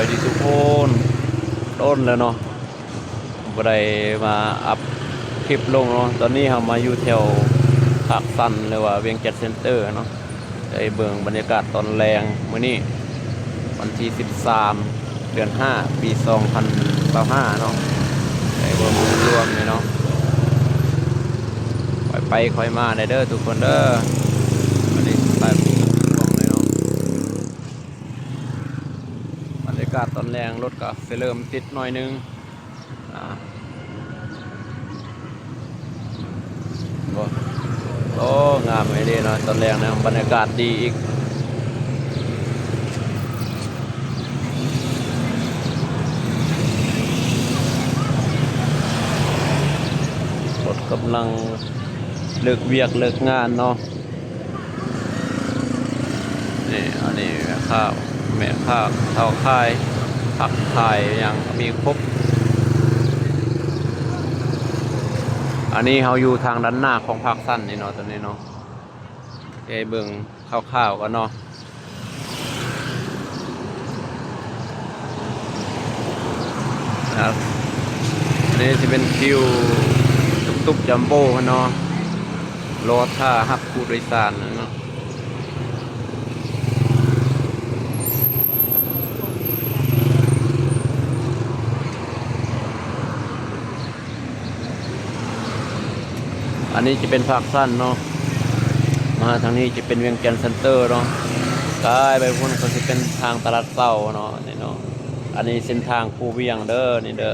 ສີສຸໂພນ ດົນແລ້ວເນາະ ບໍ່ໄດ້ມາອັບຄລິບລົງເນາະ. ຕອນນີ້ເຮົາມາຢູ່ແຖວປາກຊັນ ຫຼືວ່າວຽງຈັນເຊັນເຕີເນາະ. ໄດ້ເບິ່ງບັນຍາກາດຕອນແລງມື້ນີ້ ວັນທີສິບສາມ ເດືອນຫ້າ ປີສອງພັນຊາວຫ້າເນາະ. ໄດ້ເບິ່ງລວມນີ້ເນາະ ຄ່ອຍໄປຄ່ອຍມາໄດ້ເດີທຸກຄົນເດີ. ອັນນີ້ໄປເບິ່ງລວມເລີຍເນາະ. ບັນຍາກາດຕອນແລງ ລົດກໍຊິເລີ່ມຕິດໜ້ອຍໜຶ່ງ. ອ່າ ໂອ້ ໂອ້ ງາມອີ່ຫຼີເນາະ ຕອນແລງນະ ບັນຍາກາດດີອີກ. ລົດກຳລັງເລີກວຽກເລີກງານເນາະ. ນີ້ ອັນນີ້ແມ່ຄ້າ ແມ່ຄ້າເຊົ່າຂາຍ ຜັກຂາຍຫຍັງມີຄົບ. ອັນນີ້ເຮົາຢູ່ທາງດ້ານໜ້າຂອງປາກຊັນນີ້ເນາະ ຕອນນີ້ເນາະ ໃຫ້ເບິ່ງຄ່າວໆກ່ອນເນາະ. ນີ້ຊິເປັນຄິວຕຸກໆຈັມໂບ້ເນາະ ລໍຖ້າຮັບຜູ້ໂດຍສານເນາະ. ອັນນີ້ຈະເປັນປາກຊັນເນາະ ມາທາງນີ້ຈະເປັນວຽງຈັນເຊັນເຕີເນາະ ກາຍໄປພຸ້ນກໍຊິເປັນທາງຕະຫຼາດເຊົ້າເນາະ ນີ້ເນາະ. ອັນນີ້ເສັ້ນທາງຄູວຽງເດີ ນີ້ເດີ.